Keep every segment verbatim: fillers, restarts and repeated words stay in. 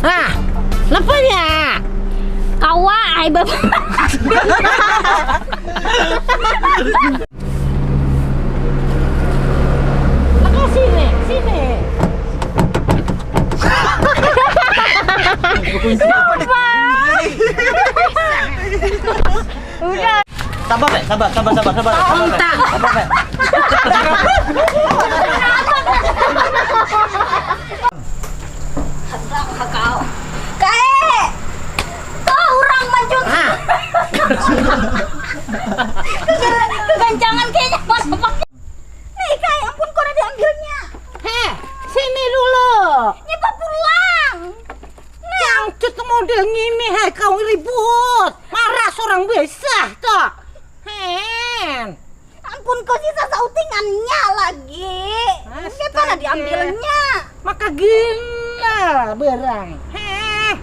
Nah, napanya? Kawa, ai, Bapak. Maka sini, sini. Udah. Sabar, Bek. Sabar, sabar, sabar, sabar. Sabar, Bek. Sabar, Bek. Kae. Tuh, urang mancung. Ah. Kegancangan kayaknya, Mas. Nih, Kak, ya ampun, kok udah diambilnya? Heh, sini dulu. Nyepa pulang. Nah. Cangcut model ngini, hai, kau ribut. Marah seorang besah, toh. Hen. Ampun, kau sisa sautingannya lagi. Ini mana diambilnya? Maka gila berang. Heh.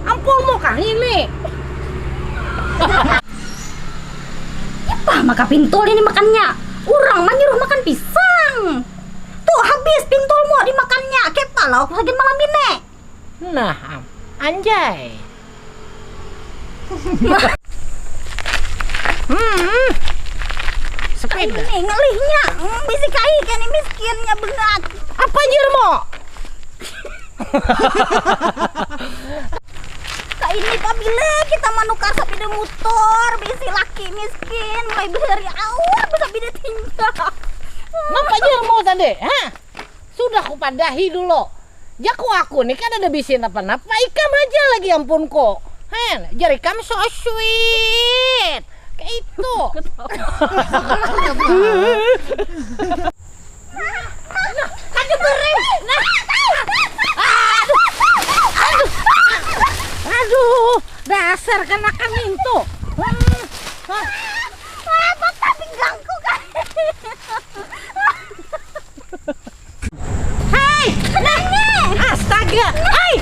Ampun, mau kah ini? Apa maka pintul ini makannya? Urang manyuruh makan pisang. Tuh, habis pintulmu dimakannya. Kepa lah aku lagi malam ini. Nah, am, anjay. Hmm. Sepeda. Ini ngelihnya, hmm, bisi kai kene miskinnya bangat. Apa jirmu? Kak ini pabila kita manukar sepeda motor, bisi laki miskin, mulai bahari awak bersepeda tinggal. Ngapa jirmu tadi? Hah? Sudah kupadahi dulu. Jaku aku nih kan ada bisi napa-napa, ikam aja lagi ampunku. Hen, jar ikam so sweet. Kayak itu. Nah, ada berem. Nah. Aduh. Aduh. Aduh, dasar kanakan itu. Hmm. Hah. Patah pinggangku, Kak. Hai, nah, astaga, hai,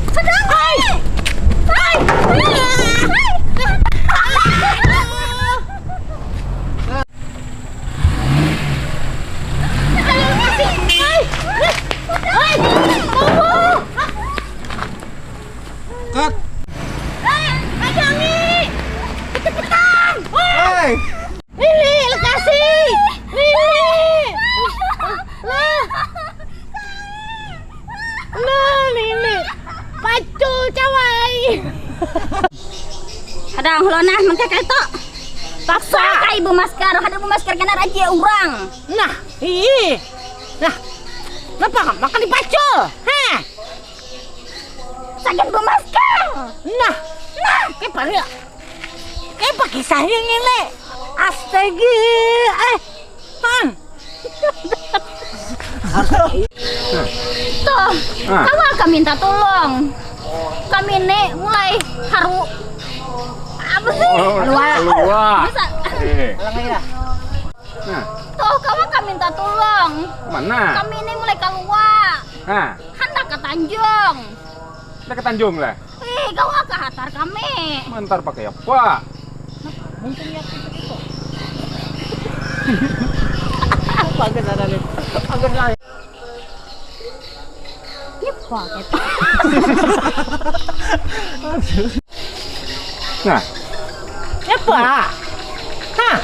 hai, hai. Hai, hai, tunggu. Kat. Hai, Kak Jami. Cepetan. Hai. Lili, lekasi. Lili. Lah. Nah, Lili. Pacul cawai. Kadang lo nah mangkek itu. Paksa ka ibu masker, kada ibu masker kena raja urang. Nah, ih. Nah. Kenapa makan di pacul? Heh. Sagan bemasker. Nah, nah, kayak pada, kayak pakai saya ngele. Astaga, eh, han. Tuh, ah. Kawa kami minta tolong. Kami ini mulai haru. Apa sih? Oh, kalua. Kalua. Bisa. Eh. Nah. Tuh, kawa kami minta tolong. Mana? Kami ini mulai kalua. Nah. Handak ke Tanjung. Handak ke Tanjung lah. Eh, kawa ke hatar kami. Mantar pakai apa? Mungkin ya itu. Bagus ada nih. Bagus lah. Ini pakai. Nah. Apa? Hah?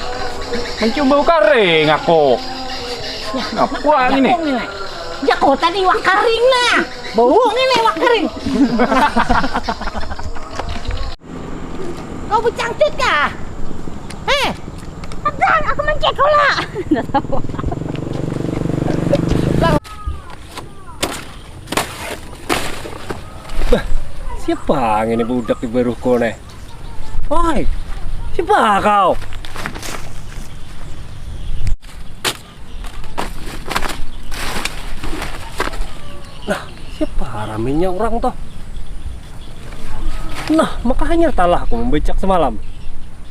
Mencium bau karing aku. Ya, nah, apa ini? Jago tadi iwak karing nah. Bau ini iwak karing. Kau becangcut kah? Heh. Abang, aku mencek lah. Nggak tahu. Bah, siapa ngini budak di baruhku neh? Oi, siapa kau? Nah, siapa raminya orang tuh? Nah, makanya talah aku membecak semalam.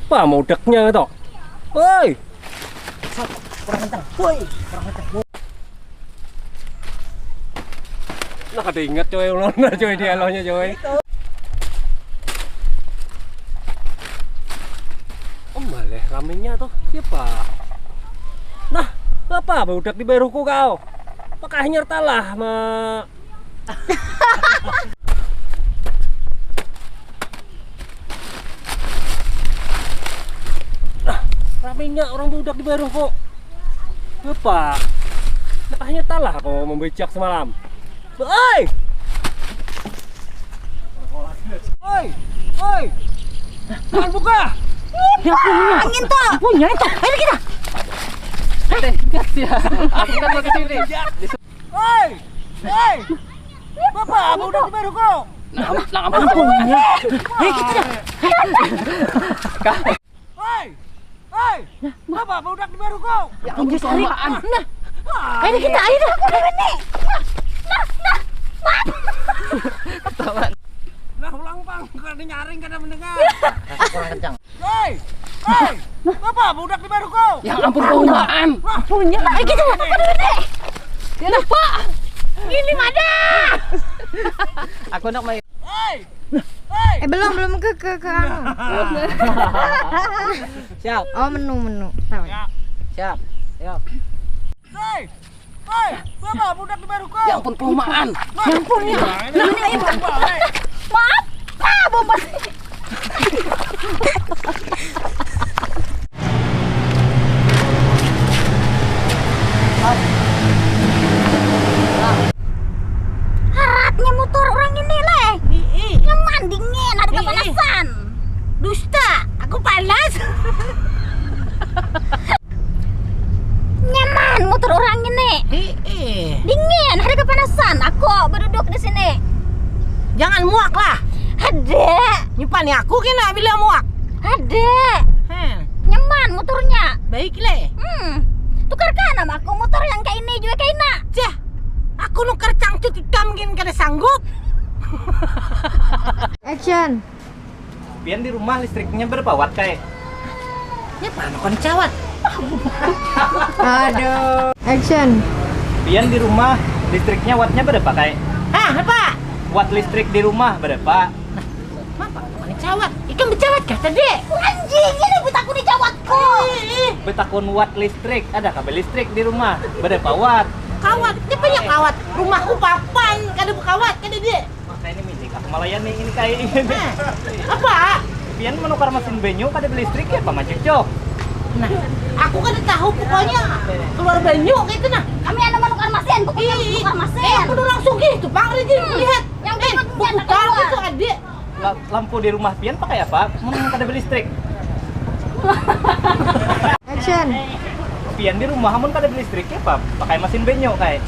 Apa mudaknya itu? Oi, kurang kencang. Woi, kurang kencang. Nah, kada ingat coy, ulun coy, dialognya coy. Om baleh raminya tuh, siapa? Nah, apa budak di baruhku kau? Pakah hanyar talah ma. Nya orang budak di baruh kok. Apa? Makanya talah aku membecak semalam. Oi! Oi! Oi! Jangan buka! Ya punya. Angin tuh. Punya itu. Ayo kita. Teh, gas ya. Aku kan mau ke sini. Oi! Oi! Bapak, budak di baruh kok. Nah, nah, ampun. Punya. Hei, kita. Hei! Hei! Bapak, budak di baruh kok. Ya ampun, kelamaan. Nah. Ayo kita ayo dah. Ini. Nah, nah. Maaf. Ketahuan. Nah, ulang pang, kada nyaring, kada mendengar. Kurang kencang. Hei! Hei! Bapak, budak di baruh kok. Ya ampun, kelamaan. Punya. Ayo kita. Aduh, ini. Kenapa? Ini mana? Aku nak main. Hei! Hei! Eh belum belum ke ke ke anu. Siap. Oh menu menu. Tahu. Siap. Yuk. Hei! Hei! Bapak, budak di baruh kok. Ya ampun, kelamaan. Ya ampun ya. Nah, ini apa, hei? Maaf. Ah, bomba. Haratnya motor orang ini leh. Nyaman dingin, ada kepanasan. Dusta, aku panas. Nyaman motor orang ini. Ih, Dingin, ada kepanasan. Aku berduduk di sini. Jangan muak lah. Ada. Nyupani aku kena bila muak. Ada. Heh, Nyaman motornya. Baik leh. Hmm. Tukarkan sama aku motor yang kayak ini juga kayak ini. Cah, aku nukar cangcut ikam gin kada sanggup. Action. Pian di rumah listriknya berapa watt, Kai? Ya mana kon cawat. Aduh. Action. Pian di rumah listriknya wattnya berapa, Kai? Hah, apa? Watt listrik di rumah berapa? Apa? Mana cawat? Ikam bercawat kah tadi? Anjing, ini buat aku nih cawatku. Ih, ih, Betakun watt listrik, ada kabel listrik di rumah? Berapa watt? Kawat, nyapa ya kawat? Rumahku papan, kada berkawat, kada dia. Maka ini milik aku malah ya nih ini, Kai. Hah, apa? Pian menukar mesin banyu kada beli listrik ya, Pak Majek Jok? Nah, aku kada tahu pokoknya keluar banyu kayak itu nah. Kami ada menukar mesin, pokoknya Ih, menukar mesin. Eh, aku orang sugih tuh, Bang Riji, lihat. Yang Eh, cuma punya buku anak tahu dua. Itu adik. La- lampu di rumah pian pakai apa? Mun kada beli listrik. Action. Pian di rumah mun kada beli listrik ya, Pak? Pakai mesin banyu, Kai.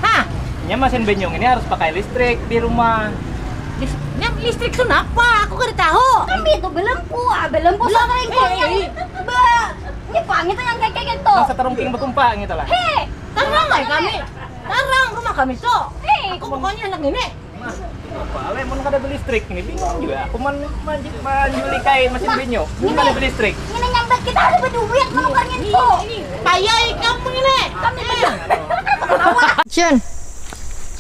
Hah, Nya mesin banyu ini harus pakai listrik di rumah. lis- nya listrik tuh napa? Aku kada tahu. Kami itu belempu, ah belempu sama yang Belempu. Ba, nyepang itu yang kayak kayak gitu. Masa terungking bekumpa gitu lah. Hei, Tarang lah kami. Tarang rumah kami tuh. Hei. Aku pokoknya anak ini. Apa le mun kada beli listrik ini bingung juga. Aku man manjuli kai mesin banyu. Mun kada beli listrik. Ini nyambat kita ada berduit menukarnya itu. Payah ikam ini. Kami benar. Action.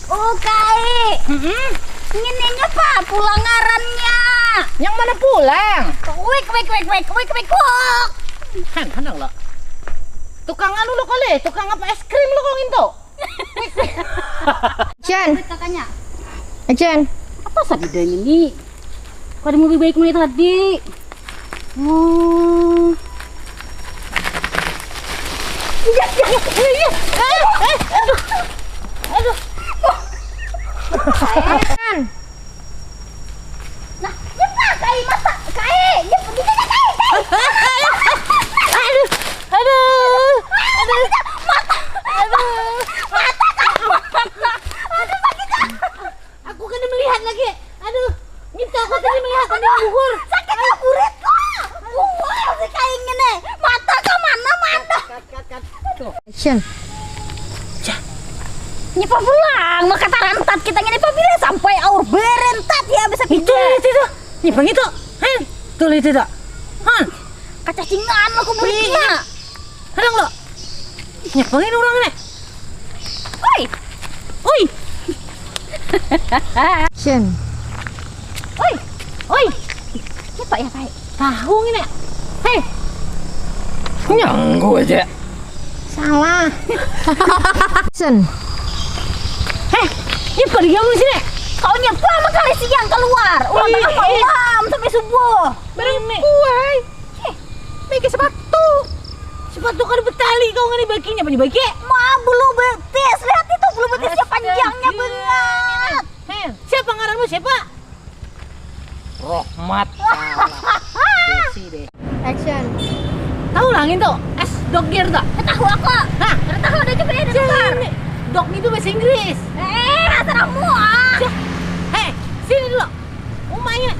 Oh kai. Ini apa pulang ngarannya? Yang mana pulang? Wik wik wik wik wik wik kok. Han, han lo. Tukang anu lo kali, tukang apa es krim lo kok nginto? Action. Katanya. Action. Apa sabidanya ni? Kada mau baik mulai tadi. Oh. Iya, iya, iya, iya. Eh, eh, aduh. Aduh. Action. Nah, cepat kai mata kai. Cepat kai kai. Aduh, aduh, aduh. Mata. Aduh. Mata kamu. Aduh, sakit. Aku kada melihat lagi. Aduh, minta aku tadi melihat tadi gugur. Sakit burit lah. Burit si kain ini. Mata ke mana mana. Action. Nyepa pulang, maka tarantat kita ini pabila sampai aur berentat ya bisa Itu lihat itu. Nyepang itu. Hen, tuh lihat itu. Han, Kacacingan aku buritnya. Hadang lo. Nyepangin orang ini. Oi, Oi, Action. oi, oi. Siapa ya kai? Tahu ini. Hei, Nyanggu aja. Salah. Action. Hei, ini pergi kamu sini. Kau nyepa maka hari siang keluar. Ulang Ih, tengah ih. malam sampai subuh. Barang kuai. Pakai sepatu. Sepatu kada betali kau ngini bakinya, apa ni baki? Ma, bulu betis, lihat itu bulu betisnya panjangnya banget. Hei, siapa ngaranmu, siapa? Rohmat. Salah. Besi deh. Action. Tahu lah ngintu, es dogger tuh. Tahu aku. Hah? Kada tahu, ada juga ya, ada tukar. Dog itu bahasa Inggris. Eh, asaramu ah. Hei, sini dulu. Umanya.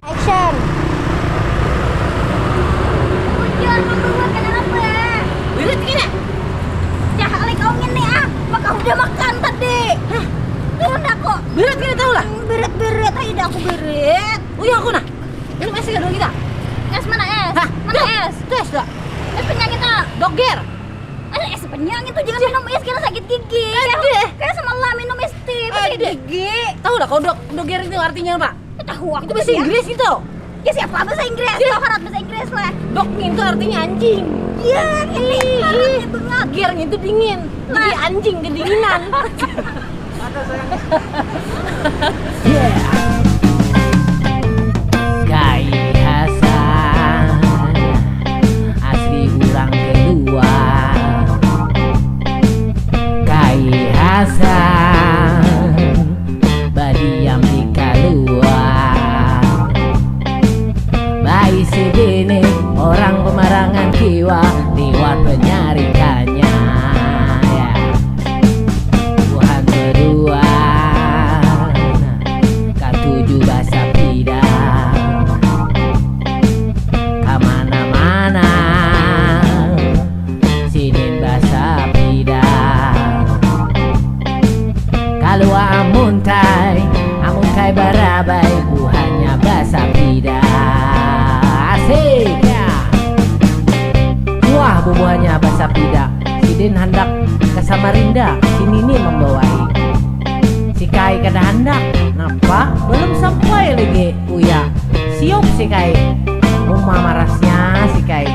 Action. Bujur, membuat kenapa? Berat gini. Cah, alai kau ngini ah. Maka udah makan tadi. Hah? Turun aku. Berat gini tahu lah. Berat-berat aja dah aku berat. Oh ya aku nah. Minum es dulu kita. Es mana es? Hah? Mana es? Itu es dah. Es penyakit ah. Dogger. Eh, es penyang itu jangan minum es, kena sakit gigi. Kayak, kayak semalam minum es teh, sakit gigi. Tahu lah kau dok, dogger itu artinya apa? Tahu aku. Itu bahasa Inggris itu. Ya siapa bahasa Inggris? Kau harap bahasa Inggris lah. Dok itu artinya anjing. Iya, ini banget. Ger itu dingin. Jadi anjing kedinginan. Kai Hasan asli urang Kelua. Kai Hasan badiam di Kalua. Baisi bini orang pemarangan kiwa liwat penyarikannya. Ya. Buhan berdua katuju basapida kamana-mana. Sidin basapida kalua amuntai, amuntai barabai buhannya basapida. Asik ya. Wah bubuhannya basapida. Sidin handak ke Samarinda, si Nini membawai. Si Kai kada handak, napa? Belum sampai lagi, uya. Siup si Kai. Uma marasnya si Kai.